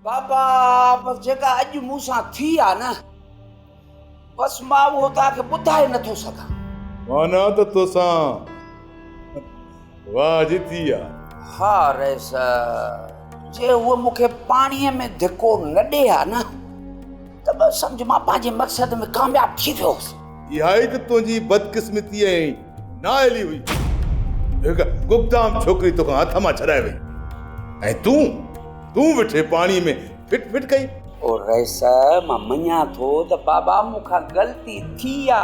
بابا بس جيڪا اڄ مون سان ٿي آ نه بس مان اهو توهان کي ٻڌائي نٿو سگهان. معنيٰ ته توسان واهه جي ٿي آ. ها رئيس جي هوء مون کي پاڻيء ۾ ڌڪو نه ڏي ها نه ته بس سمجهه مان پنهنجي مقصد ۾ ڪامياب ٿي ويو هوس. اها ئي ته تنهنجي بدقسمتي ۽ نااهلي هئي جو هڪ گگدام ڇوڪري توکان هٿ مان ڇڏائي وئي ۽ تون تون ويٺي پاڻيء ۾ ڦٽ ڦٽ ڪئي. او رئيس مان مڃان ٿو ته بابا مون کان غلطي ٿي آ،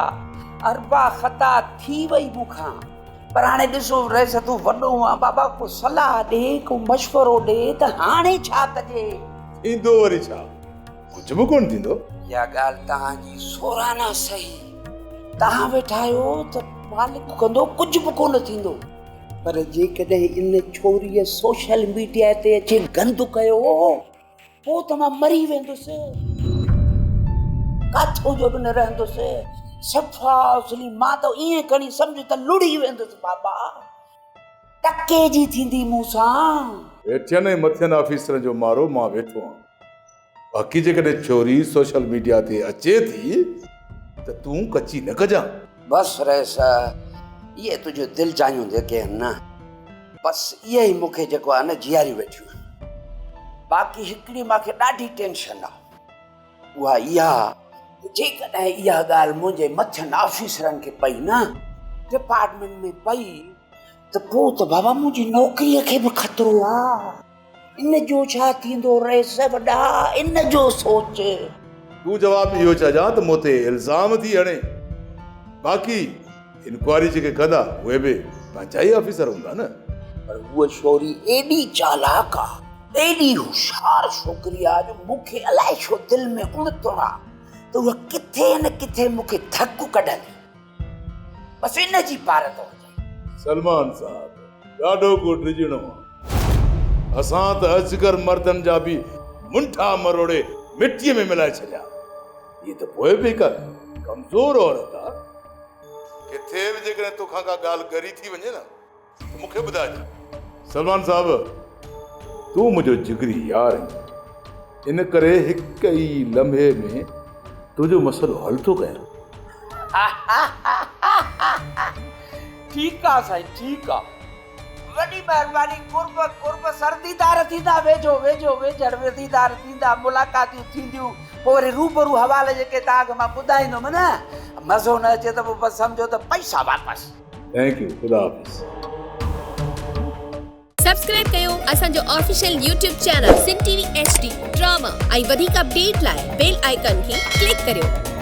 اربع خطا ٿي وئي مون کان، پر هاڻي ڏسو رئيس تون وڏو آن بابا ڪو صلاح ڏي ڪو مشورو ڏي ته هاڻي ڇا ڪجي؟ ٿيندو وري ڇا؟ ڪجهه به ڪونه ٿيندو. اها ڳالهه توهان جي سورانا صحيح. توهان ويٺا آهيو ته مالڪ ڪندو ڪجهه به ڪونه ٿيندو. پر جيڪڏهن ان ڇوريء سوشل ميڊيا تي اچي گند ڪيو پوء ته مان مري ويندس. ڪاٿو جو به نه رهندس. صفا اصلي مان ته ائين کڻي سمجهه ته لڙهي ويندس بابا. ٽڪي جي ٿيندي مون سان. هيٺين ۽ مٿين آفيسرن جو مارو مان ويٺو آهيان. باقي جيڪڏهن ڇوري سوشل ميڊيا تي اچي ٿي ته تون ڪچي نه ڪجان. بس رئيس اهي تنهنجون دل جايون جيڪي آهن نه بس اهي ئي مون کي جيڪو آهي نه جياريون ويٺيون آهن. باقي هڪڙي مان کي ڏاڍي ٽينشن آهي اها اها ته جيڪڏهن اها ڳالهه منهنجي مٿين آفيسرن کي پئي نه ڊپارٽمينٽ ۾ پئي ته پوء ته بابا منهنجي نوڪريء کي به خطرو آهي. ان جو ڇا ٿيندو رئيس وڏا ان جو سوچ. تون جواب اهو چئجان ته مون تي الزام ٿي هڻي. باقي انڪوائري جيڪي ڪندا اهي به پنهنجا ئي آفيسر هوندا نه. پر هوء ڇوري ايڏي چالاڪ آ، ايڏي هوشيار ڇوڪري آ جو مون کي الائي ڇو دل ۾ اڻ تڻ آ ته هوء ڪٿي نه ڪٿي مون کي ڌڪ ڪڍندي. بس ان جي پارت هجي. سلمان صاحب ڏاڍو ڪو ڊڄڻو آ. اسان ته اجگر مردن جا به منٺا مروڙي مٽيء ۾ ملائي ڇڏيا. هيء ته پوء به هڪ ڪمزور عورت آ. ڪٿي به جيڪڏهن توکان ڪا ڳالهه ڳري ٿي وڃي نه ته مون کي ٻڌائجان. سلمان صاحب تون منهنجو جگري يار آهين، ان ڪري هڪ ئي لمحي ۾ تنهنجو مسئلو حل ٿو ڪيان. ٺيڪ آ سائين ٺيڪ آ. وڏي مهرباني قرب قرب سر ديدار ٿيندا ويجهو ويجهو ويجهڙ ديدار ٿيندا ملاقاتيون ٿينديون پوء وري روبرو حوال جيڪي توهان کي مان ٻڌائيندم نه مزو نه اچي ته پوء بس سمجهو ته پئسا واپس. Thank you خدا حافظ. سبسڪرائب ڪيو اسان جو official YouTube channel Sindh T V H D drama ۽ وڌيڪ اپڊيٽ لاء بيل آئيڪان کي ڪلڪ ڪريو.